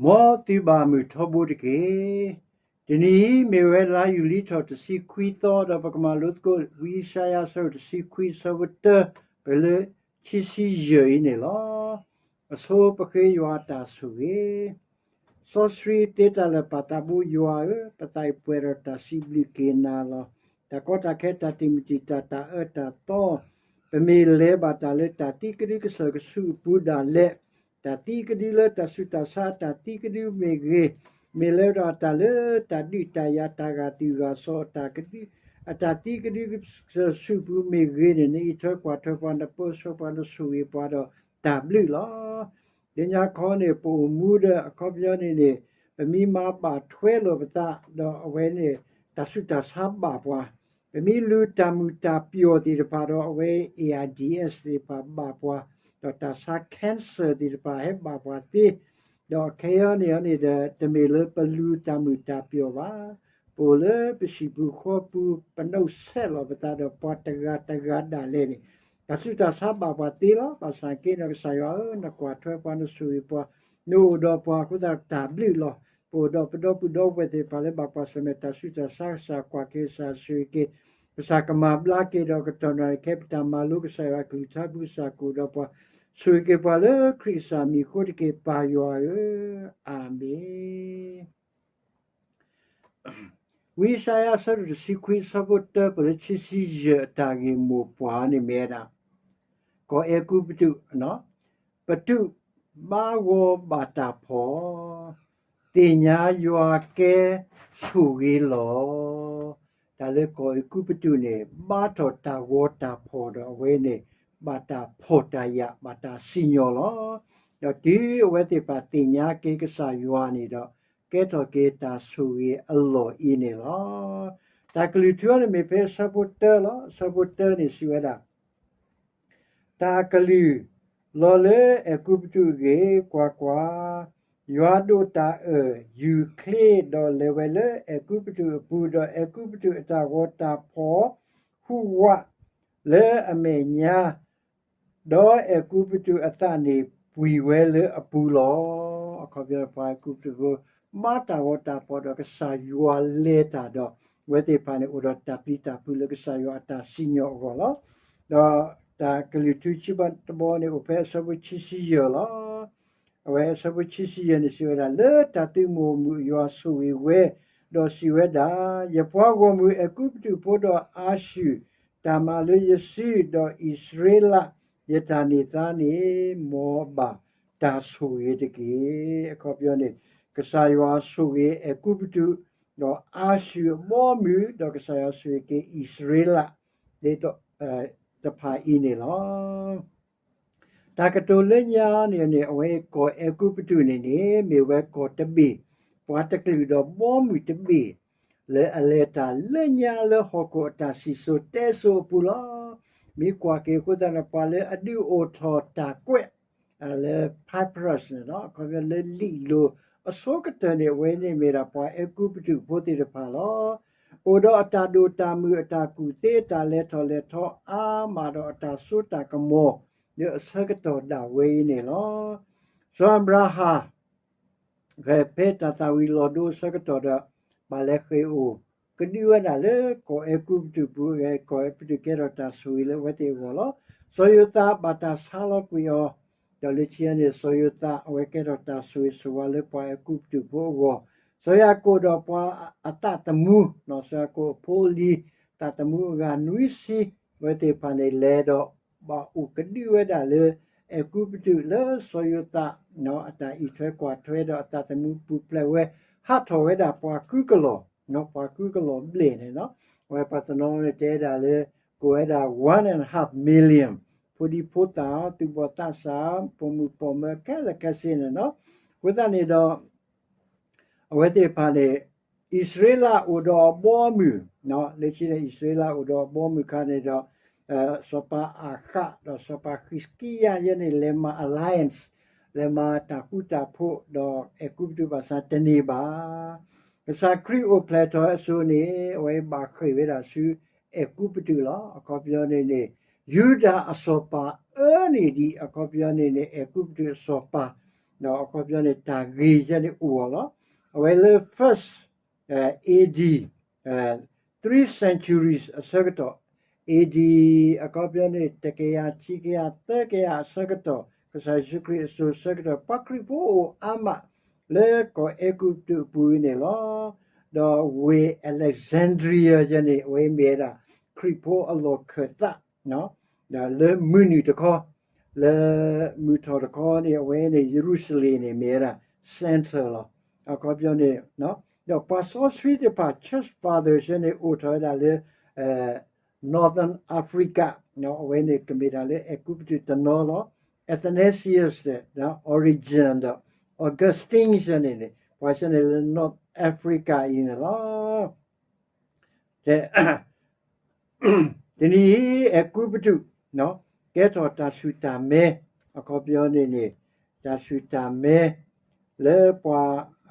မ်သုဘၣ်မုာ်ထီဘိတက့ၢ်. တနံၤအံၤမ့ၢ်ဝဲလါယူၤလံထီၣ်တဆံခွံသီ ဒီးပကမၤလိသကိး ဝံယၡါယၤအဆၢဒိၣ်တဆံခွံ အဆၢဖိတၢ ပလၢခံဆံယဲၢ်အံၤန့ၣ်လီၤ. အဆိပဃ့ယွၤအတၢ်ဆိၣ်ဂ့ၤ. စီဆှံသ့တၢ်လၢာ်ပၢ်သးဘိယွၤဧၢ, ပသးအံၤပှဲၤဒီးတၢ်စံးဘျုးက့ၤနၤလီၤ. တၢ်ကီတၢ်ခဲ တၢ်တံာ်မုၢ်တံာ်တာ် တၢ်အၢတၢ်သီ ပမ့ၢ်လဲၤဘၣ်တၢ်လၢတၢ်သံကဒုကစၢၢ်ကဆူးအပူၤဒၣ်လဲာ်, တၢ်သံကဒုလၢတၢ်ဆူးတၢ်ဆါအတၢ်သံကဒုမ့ၢ်ဂ့ၤ, မ့ၢ်လဲၤဒီးတၢ်လၢတၢ်ဒုးတၢ်ယၤ တၢ်ဂာ်သူၣ်ဂာ်စီၤ အတၢ်ကဒု, အတၢ်သံကဒုကစၢၢ်ဆူးပူၤမ့ၢ်ဂ့ၤန့ၣ် နအံးထွဲကွၢ်ထွဲပှၤ နပၢဆှၢပှၤ နဆိၣ်ဂ့ၤပှၤဒီးတၢ်ဘျုးလီၤ. လၢညါခီန့ၣ် ပအိၣ်မူဒီးအခီပညီန့ၣ်န့ၣ် ပမ့ၢ်မၤဘၣ်ထွဲလိာ်ပသးဒီးအဝဲန့ၣ် တၢ်ဆူးတၢ်ဆါဘၣ်ပှၤ, ပမ့ၢ်လူၤတၢ်မုာ်တၢ်ပျီၢ်သ့ၣ်တဖၣ်ဒီး အဝဲ AIDS သ့ၣ်တဖၣ်ဘၣ်ပှၤ, ဒီးတၢ်ဆါ cancer သ့ၣ်တဖၣ်ဟဲဘၣ်ပှၤသ့, ဒီးခဲအံၤန့ၣ်န့ၣ်ဒီး တမ့ၢ်လၢပလူၤတၢ်မုာ်တၢ်ပျီၢ်ဘၣ်, ပအိၣ်လၢပဟံၣ်ပူၤဃီပူၤ ပနီၣ်ဆဲးလီၤပသးဒီးပှၤတဂၤတဂၤဒၣ်လဲာ်န့ၣ် တၢ်ဆူးတၢ်ဆါဘၣ်ပှၤသ့လီၤ. ဘၣ်ဆၣ်က့ဒီးကစၢ်ယွၤဧၢ, နကွၢ်ထွဲပှၤ နဆိၣ်ဂ့ၤပှၤ, နအိၣ်ဒီးပှၤအဃိသတးတၢ်ဘျုးလီၤ. ပအိၣ်ဒီးပဒီပုၢ်ဒီဝဲၢ်သ့ၣ်တဖၣ်လၢဘၣ်ကွၢ်ဆၢၣ်မဲာ်တၢ်ဆူးတၢ်ဆါ ကစၢ်ကွၢ်က့ၤ ကစၢ်ဆိၣ်ဂ့ၤက့ၤ, ကစၢ်ကမၤဘျါက့ၤဒီးကတီၢ်နံၤခဲ ပတၢ်မၤလိကစၢ်ယွၤအကလုၢ်ကထါပူၤ ကစၢ်ကအိၣ်ဒီးပှၤ, ဆိၣ်ဂ့ၤက့ၤပှၤလၢခရံာ်ကစၢ်မံၤအဃိတက့ၢ် ပၢ်ယွၤဧၢ, အၤမ့ၣ်. ဝံယၡါယၤအဆၢဒိၣ်တဆံခွံ အဆၢဖိတၢ ပလၢခံဆံယဲၢ် အတၢ်ဂ့ၢ်မိၢ်ပှၢ်န့ၣ်မ့ၢ်ဝဲဒၣ် ကီၢ်အဲၤကူပတူး, ပတူးဘါဂီၤဘၣ်တၢ်ဖှီၣ်, သ့ၣ်ညါယွၤကဲဆိၣ်ဂ့ၤလီၤ. တၢ်လၢကီၢ်အဲၤကူပတူးန့ၣ် ဘါထီၣ်တၢ်ဂီၤတၢ်ဖှီၣ်ဒီးအဝဲန့ၣ် ဘၣ်တၢ်ဖှီၣ်တၢ်ယာ် ဘၣ်တၢ်စံၣ်ညီၣ်လီၤ. ဒီးတုၤအဝဲသ့ၣ်တဖၣ်သ့ၣ်ညါက့ၤကစၢ်ယွၤန့ၣ်ဒီး ကဲထီၣ်က့ၤတၢ်ဆိၣ်ဂ့ၤအလီၢ်အံၤန့ၣ်လီၤ. တၢ်ကလုၢ်ထူအံၤန့ၣ်မ့ၢ်ဖဲအဆၢဖိတၢလီၤ. အဆၢဖိတၢန့ၣ်စံးဝဲဒၣ် တၢ်ကလုၢ်လီၤလၢအဲၤကူပတူးအဂ့ၢ်, ကွၢ်ကွၢ်, ယွၤဒိးတၢ်အၢၣ်ယူၤချ့ ဒီးလဲၤဝဲလၢအဲၤကူပတူးအပူၤ, ဒီးအဲၤကူပတူးအတၢ်ဂီၤတၢ်ဖှီၣ်ဟူးဝးလၢအမဲာ်ညါ, ဒီးအဲၤကူပတူးအသးန့ၣ်ပှံၤဝဲလၢအပူၤလီၤ. အခီပညီပှၤအဲၤကူပတူးဖိ ဘါတၢ်ဂီၤတၢ်ဖှီၣ်ဒီးကစၢ်ယွၤလဲၤတၢ်ဒီး အဝဲသ့ၣ်တဖၣ်န့ၣ် အိၣ်ဒီးတၢ်ပျံၤတၢ်ဖုးလၢကစၢ်ယွၤအတၢ်စံၣ်ညီၣ်အဂီၢ်လီၤ. ဒီးတၢ်ကလုၢ်ထူဆံးဘီတဘီန့ၣ် အိၣ်ဖဲအဆၢဖိခံဆံယဲၢ်လီၤ. အဝဲအဆၢဖိခံဆံယဲၢ်န့ၣ်စံးဝဲဒၣ်, လၢတၢ်သုးမုၢ်အိၣ်မူအယွၤဆိၣ်ဂ့ၤဝဲ, ဒီးစံးဝဲဒၣ်, ယပှၤဂီၢ်မုၢ်အဲၤကူပတူးဖိဒီးအၤၡူၢ်, တၢ်မၤလၢယစု, ဒီးအံၣ်စရ့လး, ယတၢ်န့ၢ်သါန့ၣ် မ်အဘၣ်တၢ်ဆိၣ်ဂ့ၤတက့ၢ်. အခီပညီန့ၣ် ကစၢ်ယွၤဆိၣ်ဂ့ၤအဲၤကူပတူး, ဒီးအၤၡူၢ်အဘီအမုၢ်, ဒီးကစၢ်ယွၤဆိၣ်ဂ့ၤက့ၤအံၣ်စရ့လး ဒ်သိးတဖၣ်အံၤန့ၣ်လီၤ. တၢ်ကတိၤလၢညါန့ၣ်န့ၣ် အဝဲကီၢ်အဲၤကူပတူးန့ၣ်န့ၣ် မ့ၢ်ဝဲကီၢ်တဘ့ၣ်, ပှၤတကလုာ်ဒီးဘီမုၢ်တဘ့ၣ်, လၢအလဲၤတၢ်လၢညါလၢဟီၣ်ခိၣ်အတၢ်စံၣ်စိၤတဲစိၤအပူၤလီၤ. မ့ၢ်ကွၢ်က့ၤအဃိသတးန့ၣ် ပှၤလၢအဒုးအိၣ်ထီၣ်တၢ်ကွဲး လၢ papyrus န့ၣ်လီၤ, အခီပညီလၢလံာ်လိၤအဆိကတၢၢ်န့ၣ် အဝဲန့ၣ်မ့ၢ်ဒၣ်ပှၤအဲၤကူပတူးဖိသ့ၣ်တဖၣ်လီၤ. အိၣ်ဒီးအတၢ်ဒိၣ်တၢ်မုၢ်အတၢ်ကူၣ်သ့ အတၢ်လဲၤထီၣ်လဲၤထီအါမးဒီးအတၢ်စိတၢ်ကမီၤ လၢအဆၢကတီၢ်ဒၣ်ဝဲအံၤန့ၣ်လီၤ. စီၤအၤဘြၤဟၣ် ဖဲတၢ်သၣ်ဝံၤလီၤဒိအဆၢကတီၢ်ဒီး ဘၣ်လဲၤဃ့ၢ်အိၣ် ကဒုဝဲဒၣ်လၢကီၢ်အဲၤကူပတူးပူၤ, ကီၢ်အဲၤကူပတူးကဲထီၣ်တၢ်ဆိၣ်ဂ့ၤလၢအဝဲသ့ၣ်အဂီၢ်လီၤ. စီၤယိၤသးဘၣ်တၢ်ဆါလီၤကွံာ်အီၤ, ဒီးလၢခံန့ၣ် စီၤယိၤသးအဝဲကဲထီၣ်တၢ်ဆိၣ်ဂ့ၤဆိၣ်ဝါလၢပှၤအဲၤကူပတူးဖိအဂီၢ်, စီၤယၤကိာ်ဒီးပှၤအသးသမူ, စီၤယၤကိာ်အဖိအလံၤ သးသမူအဂၤနွံဆံ, အဝဲသ့ၣ်တဖၣ်န့ၣ် လဲၤဒီးဘၣ်အိၣ်ကဒုဝဲဒၣ်လၢ အဲၤကူပတူးလၢစီၤယိၤသး အတၢ်အံးထွဲကွၢ်ထွဲဒီးအသးသမူပူၤဖျဲးဝဲ ဟးထီၣ်ဝဲဒၣ်ပှၤဃုကလီၢ်, ပှၤဃုကလီၢ်ဘျဲၣ်န့ၣ်လီၤ. အဝဲပှၤတနီၤန့ၣ်တဲဒၣ်လၢ ကိးဝဲဒၣ် one and a half million, ဖိဒံဖိသၣ်, သူၣ်ဘီၣ်သးစၢ်, ပိာ်မုၣ်ပိာ်မၢၤခဲလၢာ်ခဲဆ့န့ၣ်လီၤ. အဃိသတးန့ၣ်ဒီး အဝဲသ့ၣ်တဖၣ်န့ၣ် အံၣ်စရ့လးအိၣ်ဒီးအဘီအမုၢ်, လၢခံန့ၣ် အံၣ်စရ့လးအိၣ်ဒီးအဘီအမုၢ်အခါန့ၣ်ဒီး စီၤပၤအၤဃး ဒီးစီၤပၤဟံးစကံယၤယဲန့ၣ် လဲၤမၤ alliance, လဲၤမၤတၢ်ဃူတၢ်ဖိးဒီးအဲၤကူပတူးဘၣ်ဆၣ်တန့ၢ်ဘၣ်. ကစၢ်ခရံာ်အိၣ်ဖျဲၣ်ထီၣ်အစိၤန့ၣ် အဝဲဘၣ်ဃ့ၢ်ဝဲဒၣ်ဆူအဲၤကူပတူးလီၤ. အခီပညီန့ၣ်န့ၣ် ယူဒၤအစီၤပၤအၢန့ၢ်ဒံး အခီပညီန့ၣ်န့ၣ် အဲၤကူပတူးအစီၤပၤ ဒီးအခီပညီန့ၣ် တၢ်ဂ့ၢ်ယဲန့ၣ်အိၣ်အီၤလီၤ. အဝဲလၢ first AD, three centuries အဆၢကတီၢ်, AD အခီပညီန့ၣ် တကယၤ ခံကယၤ သၢကယၤအဆၢကတီၢ်, ကစၢ်ယ့ၣ်ၡူးခရံာ်အစိၤဆၢကတီၢ် ပှၤခရံာ်ဖိအိၣ်အါမး လၢကီၢ်အဲၤကူပတူးအပူၤအံၤန့ၣ်လီၤ. ဒီးဝ့ၢ် Alexandria ယဲန့ၣ် အဝဲမ့ၢ်ဝဲဒၣ် ခရံာ်ဖိအလီၢ်ခၢၣ်သး လၢမုၢ်နုာ်တခီ, လၢမုၢ်ထီၣ်တခီန့ၣ် အဝဲန့ၣ် ယရူၤၡလ့ၣ်န့ၣ် မ့ၢ်ဝဲဒၣ် center လီၤ. အခီပညီန့ၣ်, ဒီးပှၤစီဆှံသ့ၣ်တဖၣ် church fathers န့ၣ် အိၣ်ထီၣ်ဝဲဒၣ်လၢ Northern Africa, အဝဲန့ၣ်ကမ့ၢ်တၢ်လၢအဲၤကူပတူးတနီၤလီၤ. Athanasius, Origen ဒီး Augustine န့ၣ်န့ၣ် ပှၤဆၢန့ၣ်လၢ North Africa အံၤန့ၣ်လီၤ. တနံၤအံၤ အဲၤကူပတူး ကဲထီၣ်တၢ်ဆူၣ်တၢ်မဲ, အခီပညီန့ၣ်န့ၣ် တၢ်ဆူၣ်တၢ်မဲ လၢပှၤ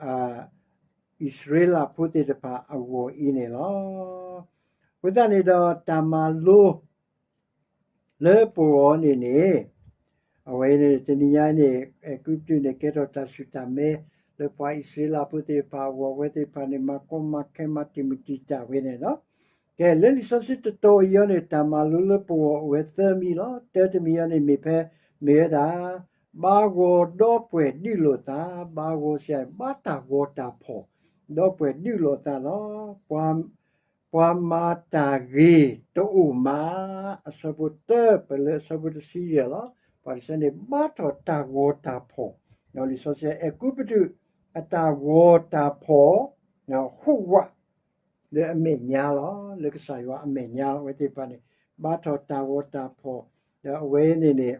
အံၣ်စရ့လးဖိသ့ၣ်တဖၣ်အဂီၢ်အံၤန့ၣ်လီၤ. အဃိသတးန့ၣ်ဒီး တၢ်မၤလိ လၢပဂီၢ်န့ၣ်န့ၣ်, အဝဲန့ၣ် တနံၤညါန့ၣ် အဲၤကူပတူးန့ၣ် ကဲထီၣ်တၢ်ဆူၣ်တၢ်မဲ လၢပှၤအံၣ်စရ့လးဖိသ့ၣ်တဖၣ်အဂီၢ်, အဝဲသ့ၣ်တဖၣ်န့ၣ် မၤကီမၤခဲ မၤတံာ်မုၢ်တံာ်တာ်ဝဲန့ၣ်လီၤ. ကဲ လၢလံာ်စီဆှံတတီၤအံၤအံၤန့ၣ် တၢ်မၤလိလၢပဂီၢ်အိၣ်ဝဲသၢမံၤလီၤ. တၢတမံၤအံၤန့ၣ်မ့ၢ်ဖဲ မ့ၢ်ဝဲဒၣ် ဘၣ်ဂီၤဒီပုၢ်ဝဲၢ်ဒုးလိာ်သး, ဘၣ်ဂီၤစ့ၢ် ဘၣ်တၢ်ဂီၤတၢ်ဖီၣ် ဒီပုၢ်ဝဲၢ်ဒုးလိာ်သးလီၤ. ပှၤ ပှၤမၤတၢ်ဂ့ၤတအိၣ်မး, အဆၢဖိတၢ ပလၢအဆၢဖိတဆံယဲၢ်လီၤ. ပှၤတဆၢန့ၣ် ဘၣ်ထီၣ်တၢ်ဂီၤတၢ်ဖီၣ်, လံာ်စီဆှံ အဲၤကူပတူး အတၢ်ဂီၤတၢ်ဖီၣ် ဟူးဝး လၢအမဲာ်ညါလီၤ, လၢကစၢ်ယွၤအမဲာ်ညါလီၤ. အဝဲသ့ၣ်တဖၣ်န့ၣ် ဘၣ်ထီၣ်တၢ်ဂီၤတၢ်ဖီၣ်, ဒီးအဝဲန့ၣ်န့ၣ်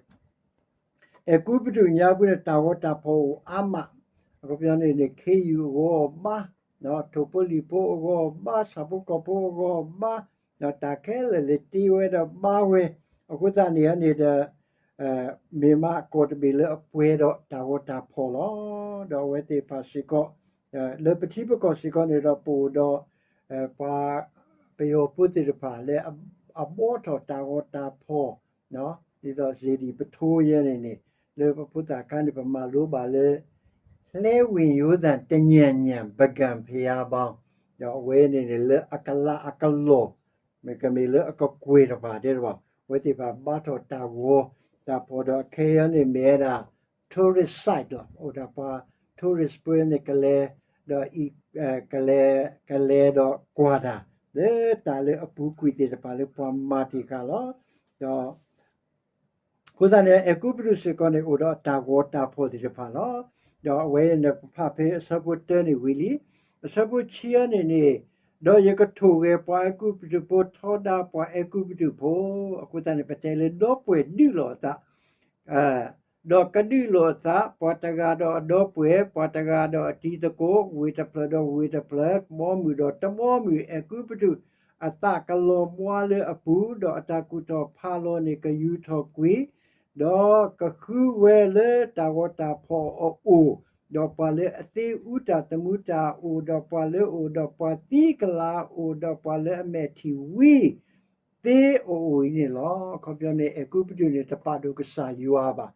အဲၤကူပတူးညါပူၤန့ၣ် တၢ်ဂီၤတၢ်ဖီၣ်အိၣ်အါမး, အခီပညီန့ၣ်န့ၣ် ခ့ယုၢ်အဂီၢ်ဘၣ်, ထိၣ်ဖိလံၣ်ဖိအဂီၢ်ဘၣ်, ဆၣ်ဖိကီၢ်ဖိအဂီၢ်ဘၣ်, ဒီးတၢ်ခဲလၢာ်လဲၤတ့ဝဲဒီးဘါဝဲ, အဃိသတးန့ၣ်န့ၣ်ဒီး မ့ၢ်မးအကီၢ်တဘ့ၣ်လၢအပှဲၤဒီးတၢ်ဂီၤတၢ်ဖီၣ်လီၤ. ဒီးအဝဲသ့ၣ်တဖၣ်စ့ၢ်ကီး လၢပထံပကီၢ်စ့ၢ်ကီးန့ၣ်ဒီး ပအိၣ်ဒီး ပှၤပယီၤဖိသ့ၣ်တဖၣ်လၢအဘှီထီၣ်တၢ်ဂီၤတၢ်ဖီၣ်, ဒ်သိး စေတီပုထိုး ယဲန့ၣ်န့ၣ် လၢပဖိသၣ်ခါန့ၣ် ပမၤလိဘၣ်လၢ လှည်းဝင်ရိုးသံ တစ်ညဏ်ညဏ် ပုဂံဘုရားပေါင်း, ဒီးအဝဲန့ၣ်န့ၣ် လၢအကလးအကလီၢ် မ့ၢ်ကမ့ၢ်လၢအကကွဲၢ်တဖၣ်တဲတဘၣ်, အဝဲသ့ၣ်တဖၣ်ဘါထီၣ်တၢ်ဂီၤတၢ်ဖီၣ်ဒီး အခဲအံၤန့ၣ်မ့ၢ်ဝဲဒၣ် tourist site လီၤ. အိၣ်ဒၣ်ပှၤ tourist ပှဲၤန့ၣ် ကလဲၤ ဒီး ကလဲၤ ကလဲၤဒီးကွၢ်တၢ် လၢတၢ်လၢအပူၤကွံာ်သ့ၣ်တဖၣ်လၢပှၤမၤတ့ၢ်ဃာ်လီၤ. ဒီး အဃိသတးန့ၣ် အဲၤကူပတူးစ့ၢ်ကီးန့ၣ် အိၣ်ဒီးတၢ်ဂီၤတၢ်ဖီၣ်သ့ၣ်တဖၣ်လီၤ. ဒီးအဝဲန့ၣ် ပဖးဖဲအဆၢဖိတၢန့ၣ်ဝံၤလံ, အဆၢဖိခံအံၤန့ၣ်န့ၣ်, ဒီးယကထိၣ်ဂဲၤပှၤအဲၤကူပတူးဖိထီဒါပှၤအဲၤကူပတူးဖိ, အဃိသတးန့ၣ် ပတဲလၢဒီပုၢ်ဝဲၢ်ဒုးလိာ်အသး ဒီးကဒုးလိာ်အသး ပှၤတဂၤဒီးအဒီပုၢ်ဝဲၢ်, ပှၤတဂၤဒီးအတံၤသကိး, ဝ့ၢ်တဖျၢၣ်ဒီးဝ့ၢ်တဖျၢၣ်, တဘီမုၢ်ဒီးတဘီမုၢ်, အဲၤကူပတူးအသးကလီၤဘှါလၢအပူၤ, ဒီးအတၢ်ကူၣ်ထီၣ်ဖးလီၤန့ၣ် ကယူၤထီၣ်ကွံာ်, ဒီးကဃုဝဲလၢတၢ်ဂီၤတၢ်ဖီၣ်အအိၣ်, ဒီးပှၤလၢအသ့အူတၢ်သမူတၢ်အိၣ်, ဒီးပှၤလၢအအိၣ်, ဒီးပှၤသံကလၤအအိၣ်, ဒီးပှၤလၢအမဲာ်ထံၣ်ဝံ သ့အအိၣ်အံၤန့ၣ်လီၤ. အခီပညီန့ၣ် အဲၤကူပတူးန့ၣ် တပာ်ဒိၣ်ကစၢ်ယွၤဘၣ်.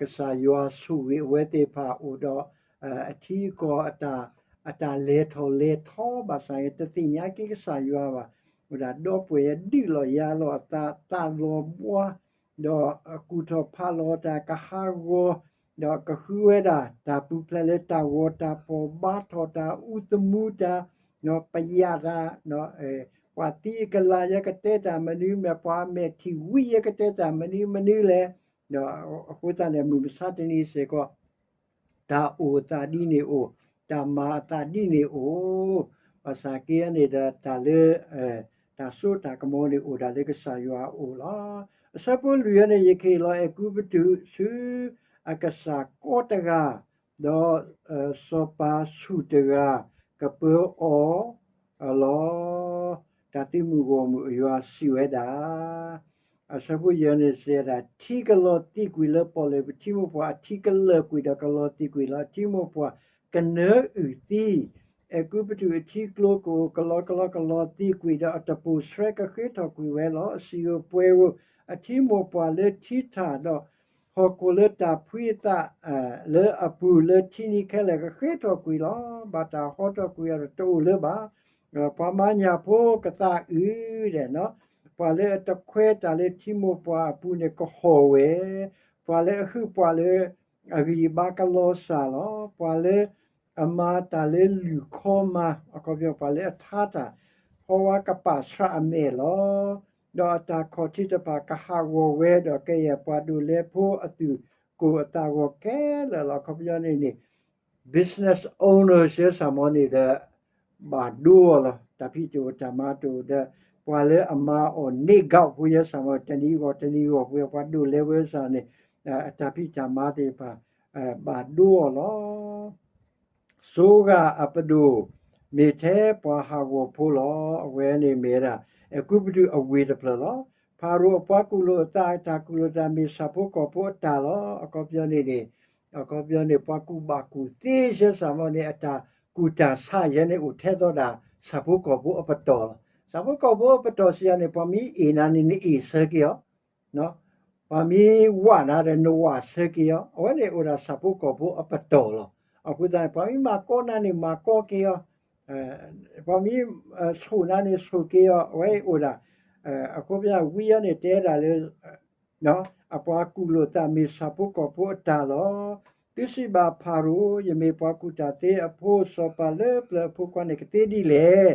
ကစၢ်ယွၤဆိၣ်ဂ့ၤအဝဲသ့ၣ်တဖၣ်အိၣ်ဒီး အထံအကီၢ် အတၢ်လဲၤထီၣ်လဲၤထီဘၣ်ဆၣ်န့ၣ် တသ့ၣ်ညါက့ၤကစၢ်ယွၤဘၣ်. အိၣ်ဒၣ်ဒီပုၢ်ဝဲၢ်ဒုးလီၤယၤလီၤအသး သးလီၤဘှါ ဒီးကူၣ်ထီၣ်ဖးလီၤတၢ်ကဟးဂီၤ, ဒီးကဃုဝဲဒၣ် တၢ်ပူၤဖျဲးလၢတၢ်ဂီၤတၢ်ဖီၣ် ဘါထီၣ်တၢ်အူသမူတၢ် ပယၣ်တၢ်, ပှၤသံကလၤ ယကတဲတၢ်မနုၤမး, ပှၤအမဲာ်ထံၣ်ဝံ ယကတဲတၢ်မနုၤမနုၤလဲၣ်. ဒီးအဃိသတးန့ၣ် မုၢ်မဆါတနံၤစ့ၢ်ကီး တၢ်အိၣ်အသးဒ်န့ၣ်အိၣ်, တၢ်မၤအသးဒ်န့ၣ်အိၣ်, ဘၣ်ဆၣ်က့န့ၣ်ဒီး တၢ်လၢ တၢ်စိတၢ်ကမီၤန့ၣ် အိၣ်ဒၣ်လၢကစၢ်ယွၤအအိၣ်လီၤ. အဆၢဖိလွံၢ်အံၤန့ၣ် ယကဟ့ၣ်လီၤအဲၤကူပတူးဆူ အကစၢ်ကီတဂၤ, ဒီးစီၤပၤဆူၣ်တဂၤ ကပၢအီၤလီၤ. တၢ်သုးမုၢ်ဂီၢ်မုၢ်အယွၤစံးဝဲဒၣ် အဆၢဖိယဲၢ်န့ၣ်စံးဝဲဒၣ်, ထံကလီၤသံးကွံာ်လၢပီၣ်လဲၣ်ပူၤ, ထံမိၢ်ပှၢ်အထံကလၢာ်ကွံာ်ဒီးကလီၤသံးကွံာ်လီၤ. အထံမိၢ်ပှၢ်ကနၢအုၣ်သံ, အဲၤကူပတူးအထံကျိကအိၣ်ကလီကလီကလီၤသံးကွံာ်ဒီးအတပိၢ်ဆှၢကဃ့ထီၣ်ကွံာ်ဝဲလီၤ. အစံာ်ဧိၤပှဲၤဧိၤ အထံမိၢ်ပှၢ်လၢထံထၣ်ဒီး ဟီၣ်ခိၣ်လၢတၢ်ဖှံအသးလၢအပူၤလၢထံနံၤခဲလၢာ်ကဃ့ထီၣ်ကွံာ်လီၤ. ဘၣ်တၢ်ဟီထီၣ်ကွံာ်အီၤတအိၣ်လၢၤဘၣ်. ပှၤမၤညၣ်ဖိကသးအုးဒီး ပှၤလၢအတခွဲတၢ်လၢထံမိၢ်ပှၢ်အပူၤန့ၣ်ကဟီၣ်ဝဲ, ပှၤလၢအဟုးပှၤလၢအဂံၢ်အဘါကလီၤစၢ်လီၤ. ပှၤလၢအမၤတၢ်လၢလုၢ်ခီမၤ, အခီပညီ ပှၤလၢအထါတၢ်, ဟီဝါကပာ်ဆှးအမဲာ်လီၤ. ဒီးအတၢ်ခီၣ်ထံးတဖၣ်ကဟးဂီၤဝဲ, ဒီးကယဲၢ်ပှၤဒိးလဲဖိအသူၣ်ကိၢ်အသးဂီၤခဲလၢာ်လီၤ. အခီပညီန့ၣ်န့ၣ် business owners စၢစၢ်မီန့ၣ်ဒီး ဘၣ်ဒိအီၤလီၤ. တၢ်ဖံးတအိၣ်တၢ်မၤတအိၣ်ဒီး ပှၤလၢအမၤအီၤန့ၢ်ကီၢ်ဖိယဲစၢ်မီ တနံၤဂီၢ်တနံၤဂီၢ်ဖိ ပှၤဒိးလဲဝဲစၢ်န့ၣ် အတၢ်ဖံးတၢ်မၤသ့ၣ်တဖၣ် ဘၣ်ဒိအီၤလီၤ. စိဂၢၢ်အပဒိၣ် မ့ၢ်ထဲပှၤဟးဂီၤဖိလီၤ. အဝဲန့ၣ်မ့ၢ်ဝဲဒၣ် အဲၤကူပတူးအဝ့ၢ်တဖျၢၣ်လီၤ. ဖၤရိၤအပှၤကူၣ်လိာ်အသး အတၢ်ကူၣ်လိာ်သးမ့ၢ်ဆၣ်ဖိကီၢ်ဖိအတၢ်လီၤ. အခီပညီန့ၣ်န့ၣ် အခီပညီန့ၣ် ပှၤကူၣ်ဘၣ်ကူၣ်သ့ယဲစၢ်မီန့ၣ် အတၢ်ကူၣ်တၢ်ဆးယဲန့ၣ်အိၣ်ထဲသိးဒၣ် ဆၣ်ဖိကီၢ်ဖိအပတီၢ်လီၤ. ဆၣ်ဖိကီၢ်ဖိအပတီၢ်စံးယၤန့ၣ် ပှၤမ့ၢ်အ့ၣ်နၤန့ၣ် နအ့ၣ်ဆၢက့ၤအီၤ ပှၤမ့ၢ်ဝးနၤဒီးနဝးဆၢက့ၤအီၤ, အဝဲန့ၣ်အိၣ်ဒၣ်ဆၣ်ဖိကီၢ်ဖိအပတီၢ်လီၤ. အဃိသတးန့ၣ် ပှၤမ့ၢ်မၤကီနၤန့ၣ် မၤကီက့ၤအီၤ, ပှၤမ့ၢ်ဆိၣ်နၤန့ၣ်ဆိၣ်က့ၤအီၤ, အဝဲအိၣ်ဒၣ် အခီပညီဝံအီၤန့ၣ် တဲဒၣ်လၢ အပှၤကူၣ်လိာ်သးမ့ၢ်ဆၣ်ဖိကီၢ်ဖိအတၢ်လီၤ. သုစံးဘၣ်ဖၤရိၤ, ယမ့ၢ်ပှၤကူၣ်တၢ်သ့အဖိစီၤပၤလၢပျၢၤအဖိခွါန့ၣ်ကသ့ဒ်လဲၣ်.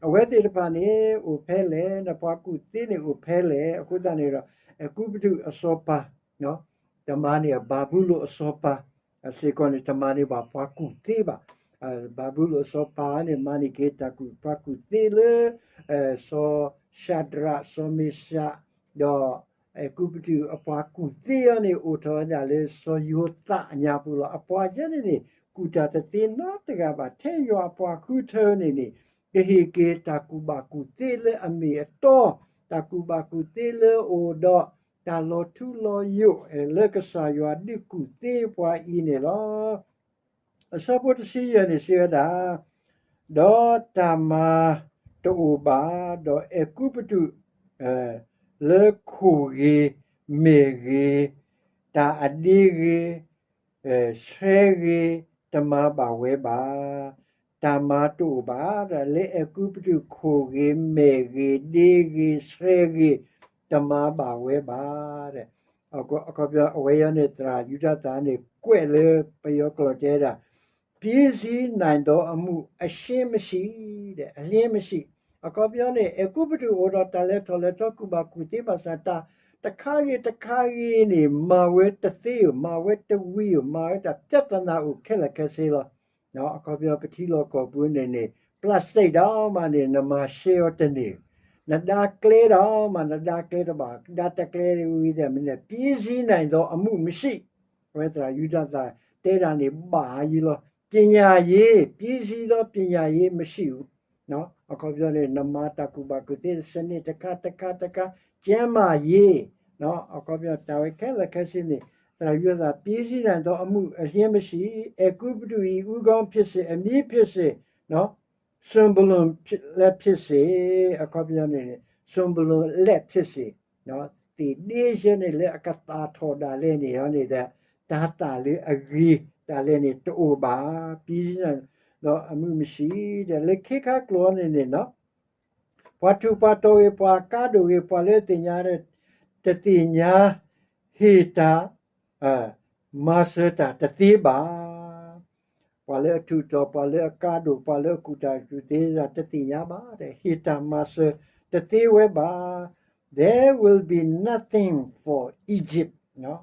အဝဲသ့ၣ်တဖၣ်န့ၣ် အိၣ်ဖဲလဲၣ်, နပှၤကူၣ်သ့န့ၣ်အိၣ်ဖဲလဲၣ်. အဃိသတးန့ၣ်ဒီး အဲၤကူပတူးအစီၤပၤ တမၤန့ၢ်ဘၤဘူလိၣ်အစီၤပၤစ့ၢ်ကီးန့ၣ် တမၤန့ၢ်ဘၣ်ပှၤကူၣ်သ့ဘၣ်. ဘၤဘူလိၣ်အစီၤပၤန့ၣ် မၤန့ၢ်က့ၤတၢ်ကူၣ် ပှၤကူၣ်သ့လၢ စီၤၡၤဒြး စီၤမ့ၡး ဒီး အဲၤကူပတူးအပှၤကူၣ်သ့အီၤန့ၣ် အိၣ်ထီၣ်ဝဲဒၣ်လၢစီၤယိၤသးအညါပူၤလီၤ. အပှၤယဲန့ၣ်န့ၣ် ကူၣ်တၢ်တသ့နီတဂၤဘၣ်. ထဲယွၤအပှၤဃုထၢန့ၣ်န့ၣ် ကဟ့ၣ်က့ၤတၢ်ကူၣ်ဘၣ်ကူၣ်သ့လၢအမ့ၢ်အတီ, တၢ်ကူၣ်ဘၣ်ကူၣ်သ့လၢအအိၣ်ဒီး တၢ်လီၤထူလီၤယိာ်လၢကစၢ်ယွၤဒုးကူၣ်သ့ပှၤအံၤန့ၣ်လီၤ. အဆၢဖိတဆံယဲၢ်န့ၣ်စံးဝဲဒၣ်, ဒီးတၢ်မၤတအိၣ်ဘၣ်, ဒီးအဲၤကူပတူး လၢခိၣ်ဂ့ၤ, မဲာ်ဂ့ၤ, တၢ်အဒ့ဂ့ၤ, ဆှဲဂ့ၤ, တမၤဘၣ်ဝဲဘၣ်. တၢ်မၤတအိၣ်ဘၣ်, လၢအဲၤကူပတူးခိၣ်ဂ့ၤ, မဲာ်ဂ့ၤ, ဒ့ဂ့ၤ, ဆှဲဂ့ၤ, တမၤဘၣ်ဝဲဘၣ်. အခီပညီ အဝဲအံၤန့ၣ် သရၣ်ယူဒၤသၣ်န့ၣ် ကွဲးလၢပယီၤကျိာ်တဲဒၣ် ပြည်စည်းနိုင်သောအမှု အလျှင်းမရှိ အလျှင်းမရှိ. အခီပညီန့ၣ် အဲၤကူပတူးအိၣ်ဒီးတၢ်လဲၤထီၣ်လဲၤထီကူၣ်ဘၣ်ကူၣ်သ့ဘၣ်ဆၣ် တၢ်တခါဂ့ၤတခါဂ့ၤန့ၣ် မၤဝဲတသ့ဧိၤ, မၤဝဲတဝံၤဧိၤ, မၤဝဲတၢ်ပြဿနာအိၣ်ခဲလၢာ်ခဲဆ့လီၤ. အခီပညီပထံလီၢ်ကီၢ်ပူၤန့ၣ်န့ၣ် plastic ဒီးမးန့ၣ် နမၤရှဲအီၤတန့ၢ်, နဒါကျဲဒီးမး နဒါကျဲတဘၣ်, ဒါတကျဲဝံၤဒီးမ့ၢ်န့ၣ် ပြည်စည်းနိုင်သောအမှုမရှိ အဝဲသရၣ်ယူဒၤသၣ်တဲဒၣ်န့ၣ်ဘၣ်ယံၤလီၤ. ပညာရေး, ပြည်စည်းသောပညာရေးမရှိဘူး. အခီပညီန့ၣ် နမၤတၢ်ကူၣ်ဘၣ်ကူၣ်သ့ စနစ်တခါတခါတခါ, ကျန်းမာရေး, အခီပညီတၢ်ဝဲခဲလၢာ်ခဲဆ့န့ၣ် သရၣ်ယူဒၤသၣ် ပြည်စည်းနိုင်သောအမှုအလျှင်းမရှိ, အဲၤကူပတူးအံၤ ဦးခေါင်းဖြစ်စေ, အမြစ်ဖြစ်စေ, စူၢ်ဘလူးလည်းဖြစ်စေ, အခီပညီန့ၣ် စူၢ်ဘလူးလည်းဖြစ်စေ, သ့ၣ်ဒ့ယဲန့ၣ်လၢအကသၣ်ထီၣ်ဒၣ်လဲာ်န့ၣ်န့ၣ်ဒီး တၢ်သၣ်လၢအဂ့ၤဒၣ်လဲာ်န့ၣ်တအိၣ်ဘၣ်. ပြည်စည်းနိုင်သောအမှုမရှိ ဒီးလၢခ့ခါကျိာ်န့ၣ်န့ၣ် ပှၤထူးပှၤတီၤဂ့ၤ ပှၤကါဒိၣ်ဂ့ၤ ပှၤလၢအသ့ၣ်ညါ တသ့ၣ်ညါ ဟ့ၣ်တၢ် မၤစၢၤတၢ်တသ့ဘၣ်. ပှၤလၢအထူးတီၤ ပှၤလၢအကါဒိၣ် ပှၤလၢအကူၣ်တၢ်ကူၣ်သ့ တသ့ၣ်ညါဘၣ်, ဟ့ၣ်တၢ်မၤစၢၤတသ့ဝဲဘၣ်. There will be nothing for Egypt.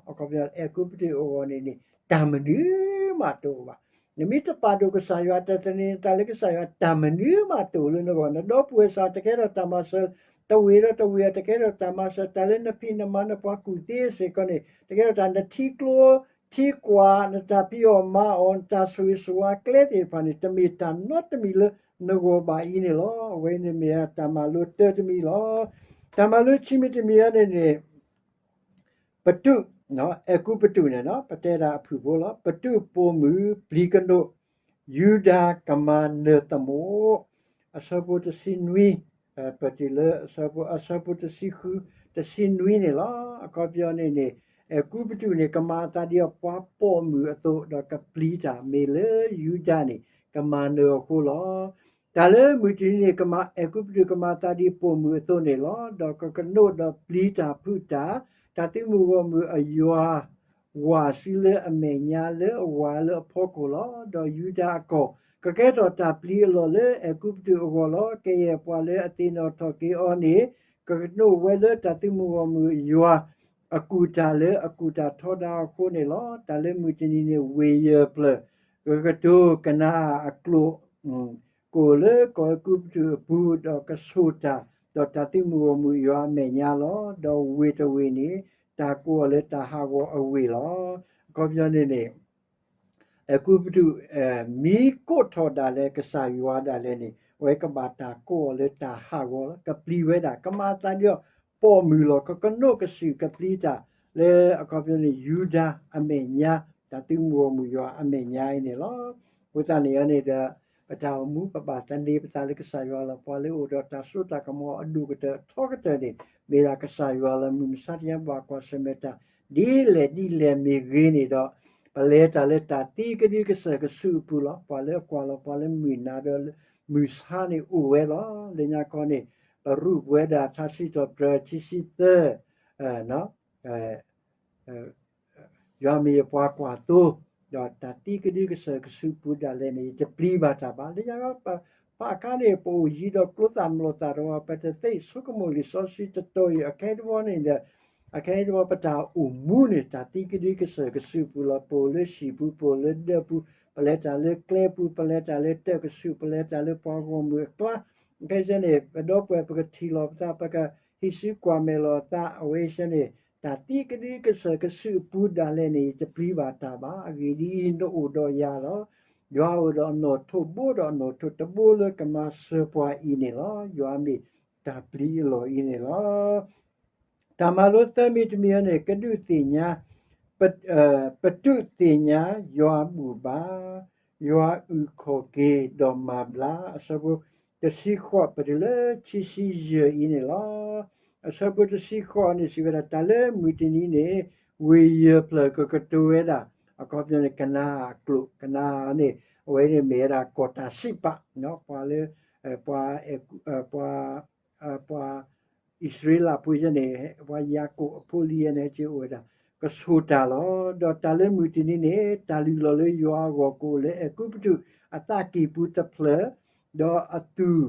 အခီပညီ အဲၤကူပတူးအဂီၢ်န့ၣ်န့ၣ် တၢ်မနုၤမးတအိၣ်ဘၣ်. နမ့ၢ်တပာ်ဒိၣ်ကစၢ်ယွၤ တသန့ၤနသးလၢကစၢ်ယွၤ တၢ်မနုၤမးတအိၣ်လၢနဂီၢ်. နဒီပုၢ်ဝဲၢ်စ့ၢ် တကဲထီၣ်တၢ်မၤစၢၤ, တဝ့ၢ်ဒီးတဝ့ၢ် တကဲထီၣ်တၢ်မၤစၢၤ, တၢ်လၢနဖံးနမၤနပှၤကူၣ်သ့စ့ၢ်ကီးန့ၣ် တကဲထီၣ်တၢ် နထံကျိထံကွၢ် နတၢ်ဖံးအီၣ်မၤအီၣ် နတၢ်ဆိၣ်ဂ့ၤဆိၣ်ဝါကျဲသ့ၣ်တဖၣ်န့ၣ် တမ့ၢ်တၢ်နီတမံၤလၢနဂီၢ်ဘၣ်အံၤန့ၣ်လီၤ. အဝဲန့ၣ်မ့ၢ်တၢ်မၤလိတၢတမံၤလီၤ. တၢ်မၤလိခံမံၤတမံၤအံၤန့ၣ်န့ၣ် ပတူး, အဲၤကူပတူးန့ၣ် ပတဲဒၣ်အဖုၣ်ဖိလီၤ. ပတူးပိာ်မုၣ်ပျံၤကနိး ယူဒၤကမၤနၢၤသမူး, အဆၢဖိတဆံနွံ, ပတုၤလၢအဆၢဖိ အဆၢဖိတဆံဃု, တဆံနွံန့ၣ်လီၤ. အခီပညီန့ၣ်န့ၣ် အဲၤကူပတူးန့ၣ် ကမၤအသးဒ်အပှၤပိာ်မုၣ်အသိး ဒီးကပျံၤတၢ် မ့ၢ်လၢယူဒၤန့ၣ် ကမၤနၢၤအဃိလီၤ. တၢ်လၢမုၢ်တနံၤန့ၣ် ကမၤ အဲၤကူပတူးကမၤသးဒ်ပိာ်မုၣ်အသိးန့ၣ်လီၤ. ဒီးကကနိးဒီးပျံၤတၢ်ဖုးတၢ်, တၢ်သုးမုၢ်ဂီၢ်မုၢ်အယွၤ ဝးဆူလၢအမဲာ်ညါလၢအဝၤလၢအဖီခိၣ်လီၤ. ဒီးယူဒၤအကီၢ် ကကဲထီၣ်တၢ်ပျံၤအလီၢ်လၢအဲၤကူပတူးအဂီၢ်လီၤ. ကယဲၢ်ပှၤလၢအသ့ၣ်နီၣ်ထီၣ်က့ၤအီၤန့ၣ် ကကနိးဝဲလၢတၢ်သုးမုၢ်ဂီၢ်မုၢ်အယွၤ အကူၣ်တၢ်လၢအကူၣ်တၢ်ထီဒါအဃိန့ၣ်လီၤ. တၢ်လၢမုၢ်တနံၤန့ၣ် ဝ့ၢ်ယဲၢ်ဖျၢၣ် ကကတိၤကနၤအၤအကျိာ် ကအိၣ်လၢကီၢ်အဲၤကူပတူးအပူၤ ဒီးကဆိၣ်တၢ် ဒီးတၢ်သုးမုၢ်ဂီၢ်မုၢ်ယွၤအမဲာ်ညါလီၤ. ဒီးဝ့ၢ်တဝ့ၢ်န့ၣ် တၢ်ကိးအီၤလၢတၢ်ဟးဂီၤအဝ့ၢ်လီၤ. အခီပညီန့ၣ်န့ၣ် အဲၤကူပတူး မ့ၢ်ကိးထီၣ်ဒၣ်လဲာ်ကစၢ်ယွၤဒၣ်လဲာ်န့ၣ် အဝဲကဘၣ်တၢ်ကိးအီၤလၢတၢ်ဟးဂီၤလီၤ. ကပျံၤဝဲဒၣ် ကမၤအသးဒ်အီၤ ပိာ်မုၣ်လီၤ. ကကနိးကစုာ်ကပျံၤတၢ် လၢအခီပညီန့ၣ် ယူဒၤအမဲာ်ညါ တၢ်သုးမုၢ်ဂီၢ်မုၢ်ယွၤအမဲာ်ညါအံၤန့ၣ်လီၤ. အဃိသတးန့ၣ်န့ၣ်ဒီး ပတၢ်အိၣ်မူပဘၣ်သန့ၤပသးလၢကစၢ်ယွၤလီၤ. ပှၤလၢအအိၣ်ဒီးတၢ်စိတၢ်ကမီၤအဒိၣ်ကတၢၢ်အထီကတၢၢ်န့ၣ် မ့ၢ်ဒၣ်ကစၢ်ယွၤလီၤ. မုၢ်မဆါတနံၤဘၣ်ကွၢ်ဆၢၣ်မဲာ်တၢ် ဒ်လဲၣ်ဒ်လဲၣ်မ့ၢ်ဂ့ၤန့ၣ်ဒီး ပလဲၤတၢ်လၢတၢ်သံကဒုကစၢၢ်ကစုအပူၤလီၤ. ပှၤလၢအကွၢ်လီၤ ပှၤလၢမုၢ်နၤဒီးမုၢ်ဆါန့ၣ်အိၣ်ဝဲလီၤ. လၢညါခီန့ၣ် ပရူးပဝဲဒၣ်ထါစံးထီၣ်ပတြၢၤခံဆံသၢ ယွၤမ့ၢ်ယပှၤကွၢ်သိ, ဒီးတၢ်သံကဒုကစၢၢ်ကစုပူၤဒၣ်လဲာ်န့ၣ် ယတပျံၤဘၣ်တၢ်ဘၣ်. လၢညါခီ ပှၤအခါန့ၣ် ပအိၣ်ယံၤဒီးကျိသၣ်မျိာ်သၣ်တဝီ ပတသ့ဆိကမိၣ်လံာ်စီဆှံတတီၤအံၤ အခဲအံၤတဘျီန့ၣ်ဒီး အခဲအံၤတဘျီ ပတၢ်အိၣ်မူန့ၣ် တၢ်သံကဒုကစၢၢ်ကစုပူၤလီၤ. ပအိၣ်လၢဟံၣ်ပူၤ ပအိၣ်လၢဒၢးပူၤ ပလဲၤတၢ်လၢကျဲပူၤ ပလဲၤတၢ်လၢတၢ်ကဆူး ပလဲၤတၢ်လၢပှၤဂီၢ်မုၢ်အကျါ ခဲအံၤန့ၣ် ပဒီပုၢ်ဝဲၢ် ပကထံၣ်လီၤပသး ပကဟံးစုကွၢ်မဲာ်လီၤသး အဝဲအံၤန့ၣ် တၢ်သံကဒုကစၢၢ်ကစုအပူၤဒၣ်လဲာ်န့ၣ် ယတပျံၤဘၣ်တၢ်ဘၣ်. အဂ့ၢ်ဒ်အံၤ, နအိၣ်ဒီးယၤလီၤ. ယွၤအိၣ်ဒီးအနီၣ်ထိးဘိဒီးအနီၣ်ထိးတဘိလၢကမၤစၢၤပှၤအံၤန့ၣ်လီၤ. ယွၤမ့ၢ်တၢ်ပျံၤအလီၢ်အံၤန့ၣ်လီၤ. တၢ်မၤလိသၢမံၤတမံၤန့ၣ် ကဒုးသ့ၣ်ညါ, ပတုာ်သ့ၣ်ညါယွၤဘူၣ်ဘါ, ယွၤအုၣ်ခီၣ်က့ၤဒီးမၤဘျါ, အဆၢဖိတဆံဃိး ပတုၤလၢခံဆံယဲၢ်အံၤန့ၣ်လီၤ. အဆၢဖိတဆံဃိးန့ၣ် စံးဝဲဒၣ် တၢ်လၢမုၢ်တနံၤန့ၣ် ဝ့ၢ်ယဲၢ်ဖျၢၣ်ကကတိၤဝဲဒၣ် အခီပညီန့ၣ် ကနၤအၤအကျိာ်, ကနၤအၤန့ၣ် အဝဲန့ၣ်မ့ၢ်ဝဲဒၣ်ကီၢ်တၢ်စံးပာ် ပှၤလၢ ပှၤ ပှၤအံၣ်စရ့လးဖိယဲန့ၣ် ပှၤယၤကိာ်အဖိလံၤယဲန့ၣ် ဟဲက့ၤအိၣ်ဝဲဒၣ် ကဆိၣ်တၢ်လီၤ. ဒီးတၢ်လၢမုၢ်တနံၤန့ၣ် တၢ်လုၢ်လီၤလၢယွၤအဂီၢ်ကအိၣ်လၢအဲၤကူပတူးအသးကံၢ်ပူၤတဖျၢၣ်, ဒီးအသူၣ်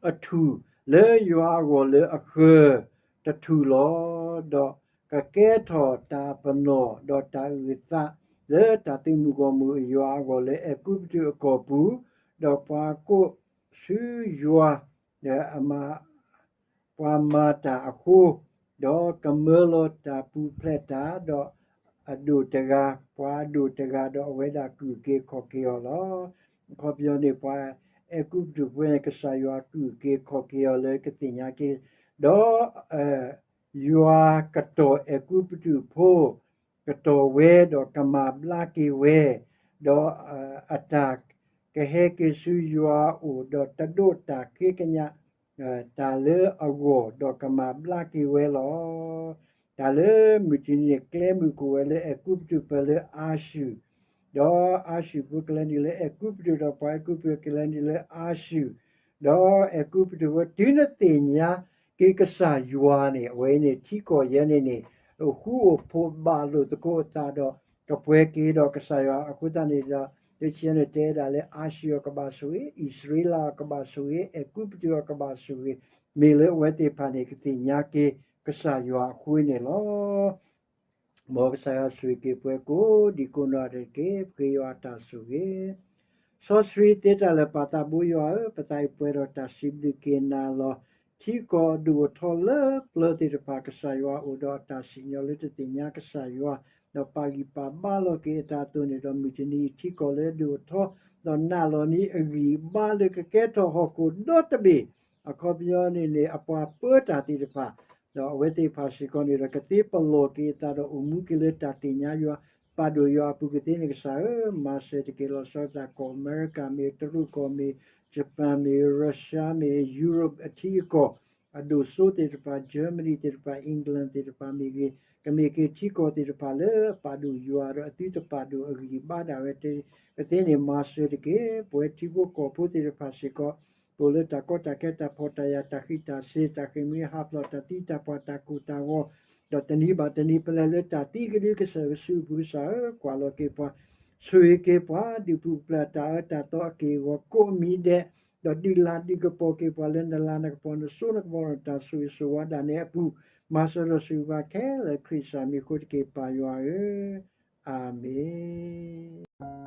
အထူၣ်လၢယွၤအဂီၢ်လၢအဃၢၤတထူၣ်လီၤ. ဒီးကကဲထီၣ်တၢ်ပနီၣ်ဒီးတၢ်အုၣ်အသး လၢတၢ်သုးမုၢ်ဂီၢ်မုၢ်အယွၤအဂီၢ်လၢအဲၤကူပတူးအကီၢ်ပူၤ, ဒီးပှၤကိးဆူယွၤ ဒီးအမၤ ပှၤမၤတၢ်အဃိ, ဒီးကမၢလီၤတၢ်ပူၤဖျဲးတၢ်, ဒီးအဒိၣ်တဂၤ, ပှၤအဒိၣ်တဂၤ, ဒီးအဝဲဒၣ်ကအုၣ်က့ၤခီၣ်က့ၤအီၤလီၤ. အခီပညီန့ၣ် ပှၤအဲၤကူပတူးဖိန့ၣ် ကစၢ်ယွၤကအုၣ်က့ၤခီၣ်က့ၤအီၤလၢကသ့ၣ်ညါက့ၤ, ဒီး ယွၤကတီၤအဲၤကူပတူးဖိ ကတီၤဝဲဒီးကမၤဘျါက့ၤဝဲ, ဒီးအတၢ်ကဟဲက့ၤဆူယွၤအအိၣ် ဒီးတဒိးတၢ်ဃ့ကညး တၢ်လၢအဂီၢ် ဒီးကမၤဘျါက့ၤဝဲလီၤ. တၢ်လၢမုၢ်တနံၤန့ၣ် ကျဲမုၢ်ကအိၣ်ဝဲလၢအဲၤကူပတူး ပၢၢ်လၢအၤၡူၢ်, ဒီးအၤၡူၢ်ဖိကလဲၤနုာ်လၢအဲၤကူပတူး ဒီးပှၤအဲၤကူပတူးကလဲၤနုာ်လၢအၤၡူၢ်, ဒီးအဲၤကူပတူးဖိ တုၤနသ့ၣ်ညါက့ၤကစၢ်ယွၤန့ၣ် အဝဲန့ၣ်ထံကီၢ်ယဲန့ၣ်န့ၣ် အိၣ်ဃူအိၣ်ဖိးဘၣ်လိာ်သကိးအသးဒီး ကပှဲၤက့ၤဒီးကစၢ်ယွၤအဃိသတးန့ၣ်ဒီး လၢခံန့ၣ်တဲဒၣ်လၢအၤၡူၢ်အကဘၣ်ဆိၣ်ဂ့ၤ, အံၣ်စရ့လးအကဘၣ်ဆိၣ်ဂ့ၤ, အဲၤကူပတူးအကဘၣ်ဆိၣ်ဂ့ၤ, မ့ၢ်လၢအဝဲသ့ၣ်တဖၣ်န့ၣ် ကသ့ၣ်ညါက့ၤကစၢ်ယွၤအဃိန့ၣ်လီၤ. မ်ကစၢ်ယွၤဆိၣ်ဂ့ၤက့ၤပှၤကိးဒံးကိးနီၢ်ဂၤဒဲးတက့ၢ်. ပဃ့ယွၤအတၢ်ဆိၣ်ဂ့ၤ စီဆှံသ့တၢ်လၢာ် ပၢ်သးဘိယွၤဧၢ, ပသးအံၤပှဲၤဒီးတၢ်စံးဘျုးက့ၤနၤလီၤ. ထံကီၢ်အဒိၣ်အထီလၢပျၢၤသ့ၣ်တဖၣ် ကစၢ်ယွၤအိၣ်ဒီးအတၢ်စံၣ်ညီၣ်လၢတသ့ၣ်ညါကစၢ်ယွၤ, ဒီးပာ်ဂံၢ်ပာ်ဘါလီၤက့ၤအသးအသိးန့ၣ်ဒီး မုၢ်တနံၤအံၤထံကီၢ်လၢအဒိၣ်အထီ, ဒီးနာ်လီၤနံၤအဂံၢ်အဘါလၢကကဲထီၣ်ဟီၣ်ခိၣ်ဒီတဘ့ၣ် အခီပညီန့ၣ်န့ၣ် အပှၤပၢတၢ်သ့ၣ်တဖၣ် ဒီးအဝဲသ့ၣ်တဖၣ်စ့ၢ်ကီးန့ၣ်ဒီး ကသ့ပလီၢ်က့ၤအသးဒီးအိၣ်မူက့ၤလၢတၢ်သ့ၣ်ညါယွၤ ပာ်ဒိၣ်ယွၤအပူၤကသ့န့ၣ် ကစၢ်ဧၢ, မၤစၢၤတက့ၢ်လီၤဆီသး ကီၢ်အမဲရကၤမ့ၢ် တရူးကီၢ်မ့ၢ် Japan မ့ၢ် Russia မ့ၢ် Europe အထံအကီၢ် အဒိၣ်စိသ့ၣ်တဖၣ် Germany သ့ၣ်တဖၣ် England သ့ၣ်တဖၣ်မ့ၢ်ဂ့ၤ, ကမ့ၢ်က့ၤထံကီၢ်သ့ၣ်တဖၣ်လၢအပာ်ဒိၣ်ယွၤဒီးအသုတပာ်ဒိၣ်အဂံၢ်ဘါဒၣ်ဝဲ ပသ့န့ၣ်မၤစၢၤတက့ၢ်. ပဝဲထံဖိကီၢ်ဖိသ့ၣ်တဖၣ်စ့ၢ်ကီး ပအိၣ်လၢတၢ်ကီတၢ်ခဲ တၢ်ဖှီၣ်တၢ်ယာ် တၢ်ဃံးတၢ်စ့ၤ တၢ်ဃ့ၢ်မှံဟးဖျိး တၢ်သံတၢ်ပှၢ် တၢ်ကိၢ်တၢ်ဂီၤ, ဒီးတနံၤဘၣ်တနံၤ ပလဲၤလၢတၢ်သံကဒုကစၢၢ် ကစၢ်ယ့ၣ်ၡူးအပူၤ ကစၢ်ဧၢ ကွၢ်လီၤက့ၤပှၤ, ဆိၣ်ဂ့ၤက့ၤပှၤ ဒုးပူၤဖျဲးတၢ်အၢတၢ်သီအက့ၢ်အဂီၤကိးမံၤဒဲး, ဒီးဒုးလၤဒုးကပီၤက့ၤပှၤလၢနလၤနကပီၤ နစိနကမီၤဒီးတၢ်ဆိၣ်ဂ့ၤဆိၣ်ဝါဒၣ်နဲအပူၤ, မၤစၢၤဒီးဆိၣ်ဂ့ၤပှၤခဲလၢာ် ခရံာ်ကစၢ်မံၤအဃိတက့ၢ် ပၢ်ယွၤဧၢ, အၤမ့ၣ်.